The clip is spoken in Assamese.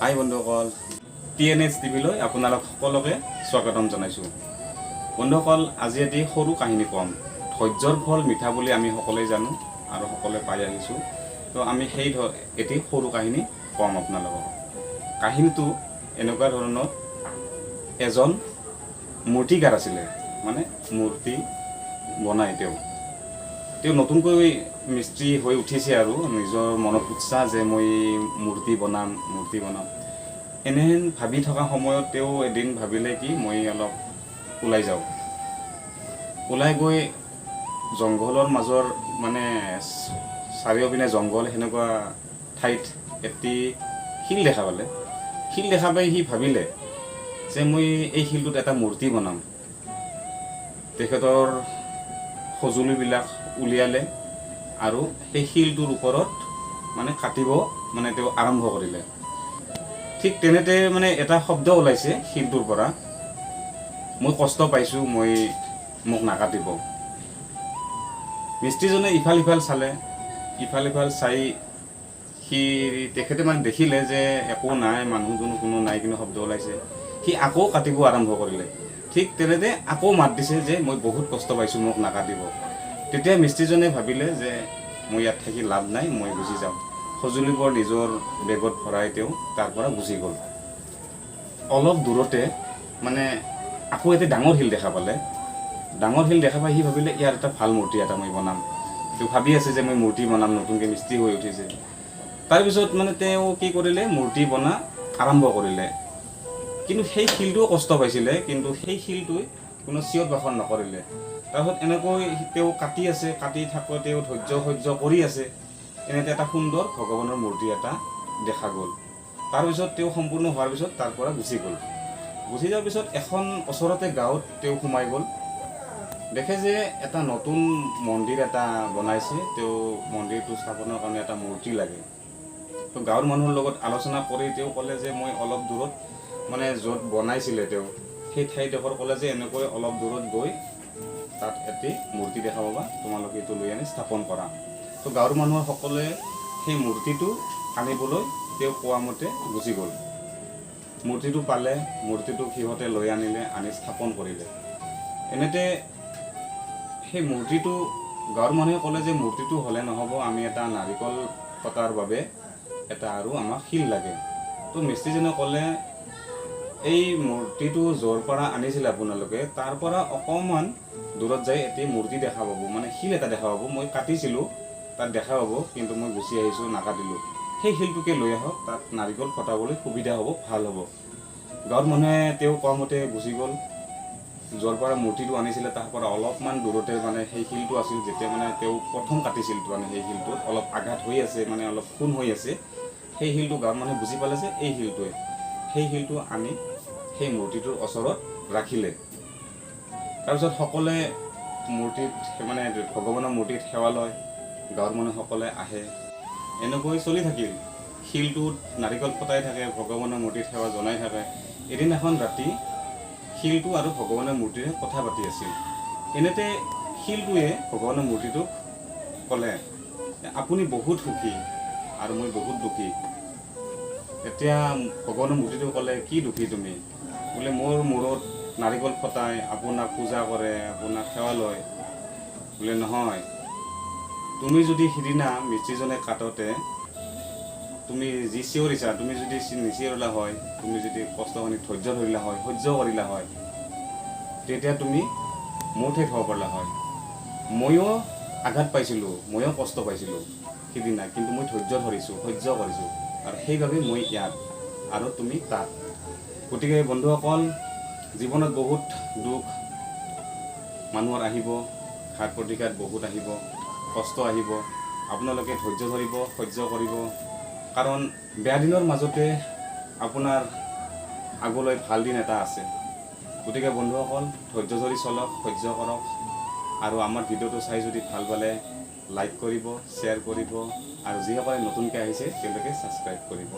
হাই বন্ধুসকল, টিএনএছ টিভিলৈ আপোনালোক সকলোকে স্বাগতম জনাইছোঁ। বন্ধুসকল, আজি এটি সৰু কাহিনী ক'ম। ধৈৰ্যৰ ফল মিঠা বুলি আমি সকলোৱে জানো আৰু সকলোৱে পাই আহিছোঁ। তো আমি সেই এটি সৰু কাহিনী ক'ম আপোনালোকক। কাহিনীটো এনেকুৱা ধৰণৰ, এজন মূৰ্তিকাৰ আছিলে, মানে মূৰ্তি বনায় তেওঁ। তেওঁ নতুনকৈ মিস্ত্ৰী হৈ উঠিছে আৰু নিজৰ মনত উৎসাহ যে মই মূৰ্তি বনাম, মূৰ্তি বনাম। এনেহেন ভাবি থকা সময়ত তেওঁ এদিন ভাবিলে কি, মই অলপ ওলাই যাওঁ। ওলাই গৈ জংঘলৰ মাজৰ, মানে চাৰিওপিনে জংঘল, সেনেকুৱা ঠাইত এটি শিল দেখা পালে। শিল দেখা পাই সি ভাবিলে যে মই এই শিলটোত এটা মূৰ্তি বনাম। তেখেতৰ সঁজুলিবিলাক উলিয়ালে আৰু সেই শিলটোৰ ওপৰত মানে কাটিব মানে তেওঁ আৰম্ভ কৰিলে। ঠিক তেনেতে মানে এটা শব্দ ওলাইছে শিলটোৰ পৰা, "মই কষ্ট পাইছোঁ, মোক নাকাটিব।" মিস্ত্ৰীজনে ইফাল সিফাল চালে। ইফাল সিফাল চাই সি তেখেতে মানে দেখিলে যে একো নাই, মানুহজনো কোনো নাই, কিন্তু শব্দ ওলাইছে। সি আকৌ কাটিব আৰম্ভ কৰিলে। ঠিক তেনেতে আকৌ মাত দিছে যে মই বহুত কষ্ট পাইছোঁ, মোক নাকাটিব। তেতিয়া মিস্ত্ৰীজনে ভাবিলে যে মই ইয়াত থাকি লাভ নাই, মই গুচি যাওঁ। সঁজুলিবোৰ নিজৰ বেগত ভৰাই তেওঁ তাৰ পৰা গুচি গ'ল। অলপ দূৰতে মানে আকৌ এটা ডাঙৰ শিল দেখা পালে। ডাঙৰ শিল দেখা পাই সি ভাবিলে, ইয়াৰ এটা ভাল মূৰ্তি এটা মই বনাম। তেওঁ ভাবি আছে যে মই মূৰ্তি বনাম, নতুনকৈ মিস্ত্ৰী হৈ উঠিছে। তাৰপিছত মানে তেওঁ কি কৰিলে, মূৰ্তি বনা আৰম্ভ কৰিলে। কিন্তু সেই শিলটোও কষ্ট পাইছিলে, কিন্তু সেই শিলটোৱে কোনো চিঞৰ বাখৰ নকৰিলে। তাৰপিছত এনেকৈ তেওঁ কাটি আছে, কাটি থাকোঁতে তেওঁ ধৈৰ্য সহ্য কৰি আছে। এনেতে এটা সুন্দৰ ভগৱানৰ মূৰ্তি এটা দেখা গ'ল। তাৰপিছত তেওঁ সম্পূৰ্ণ হোৱাৰ পিছত তাৰ পৰা গুচি গ'ল। গুচি যোৱাৰ পিছত এখন ওচৰতে গাঁৱত তেওঁ সোমাই গ'ল। দেখে যে এটা নতুন মন্দিৰ এটা বনাইছে। তেওঁ মন্দিৰটো স্থাপনৰ কাৰণে এটা মূৰ্তি লাগে। তো গাঁৱৰ মানুহৰ লগত আলোচনা কৰি তেওঁ ক'লে যে মই অলপ দূৰত, মানে য'ত বনাইছিলে তেওঁ সেই ঠাইডোখৰ ক'লে যে এনেকৈ অলপ দূৰত গৈ তাত এটি মূৰ্তি দেখা পাবা, তোমালোকে এইটো লৈ আনি স্থাপন কৰা। তো গাঁৱৰ মানুহৰ সকলোৱে সেই মূৰ্তিটো আনিবলৈ তেওঁ কোৱা মতে গুচি গ'ল। মূৰ্তিটো পালে, মূৰ্তিটো সিহঁতে লৈ আনিলে, আনি স্থাপন কৰিলে। এনেতে সেই মূৰ্তিটো গাঁৱৰ মানুহে ক'লে যে মূৰ্তিটো হ'লে নহ'ব, আমি এটা নাৰিকল কটাৰ বাবে এটা আৰু আমাক শিল লাগে। তো মিস্ত্ৰীজনে ক'লে, এই মূৰ্তিটো য'ৰ পৰা আনিছিলে আপোনালোকে, তাৰ পৰা অকণমান দূৰত যাই এটি মূৰ্তি দেখা পাব, মানে শিল এটা দেখা পাব। মই কাটিছিলোঁ, তাত দেখা পাব, কিন্তু মই গুচি আহিছোঁ, নাকাটিলোঁ। সেই শিলটোকে লৈ আহক, তাত নাৰিকল ফটাবলৈ সুবিধা হ'ব, ভাল হ'ব। গাঁৱৰ মানুহে তেওঁ কোৱা মতে গুচি গ'ল। য'ৰ পৰা মূৰ্তিটো আনিছিলে, তাৰ পৰা অলপমান দূৰতে মানে সেই শিলটো আছিল। যেতিয়া মানে তেওঁ প্ৰথম কাটিছিল, মানে সেই শিলটোত অলপ আঘাত হৈ আছে, মানে অলপ খুন হৈ আছে। সেই শিলটো গাঁৱৰ মানুহে বুজি পালে যে এই শিলটোৱে। সেই শিলটো আনি সেই মূৰ্তিটোৰ ওচৰত ৰাখিলে। তাৰপিছত সকলোৱে মূৰ্তিত, মানে ভগৱানৰ মূৰ্তিত সেৱা লয়, গাঁৱৰ মানুহসকলে আহে। এনেকৈ চলি থাকিল। শিলটোত নাৰিকল ফটাই থাকে, ভগৱানৰ মূৰ্তিত সেৱা জনাই থাকে। এদিনাখন ৰাতি শিলটো আৰু ভগৱানৰ মূৰ্তিৰে কথা পাতি আছিল। এনেতে শিলটোৱে ভগৱানৰ মূৰ্তিটোক ক'লে, "আপুনি বহুত সুখী আৰু মই বহুত দুখী।" এতিয়া ভগৱানৰ মূৰ্তিটো ক'লে, "কি দুখী তুমি?" বোলে, "মোৰ মূৰত নাৰিকল ফটাই আপোনাক পূজা কৰে, আপোনাক সেৱা লয়।" বোলে, "নহয়, তুমি যদি সিদিনা মিস্ত্ৰীজনে কাটোতে তুমি যি চিঞৰিছা, তুমি যদি নিচিঞৰিলা হয়, তুমি যদি কষ্টখিনি ধৈৰ্য ধৰিলা হয়, সহ্য কৰিলা হয়, তেতিয়া তুমি মোৰ ঠাইত হ'ব পাৰিলা হয়। ময়ো আঘাত পাইছিলোঁ, ময়ো কষ্ট পাইছিলোঁ সিদিনা, কিন্তু মই ধৈৰ্য ধৰিছোঁ, সহ্য কৰিছোঁ আৰু সেইবাবে মই ইয়াত আৰু তুমি তাত।" গতিকে বন্ধুসকল, জীৱনত বহুত দুখ মানুহৰ আহিব, ঘাত প্ৰতিঘাত বহুত আহিব, কষ্ট আহিব। আপোনালোকে ধৈৰ্য ধৰিব, সহ্য কৰিব, কাৰণ বেয়া দিনৰ মাজতে আপোনাৰ আগলৈ ভাল দিন এটা আছে। গতিকে বন্ধুসকল, ধৈৰ্য ধৰি চলক, সহ্য কৰক আৰু আমাৰ ভিডিঅ'টো চাই যদি ভাল পালে লাইক কৰিব, শ্বেয়াৰ কৰিব আৰু যিসকলে নতুনকৈ আহিছে তেওঁলোকে ছাবস্ক্ৰাইব কৰিব।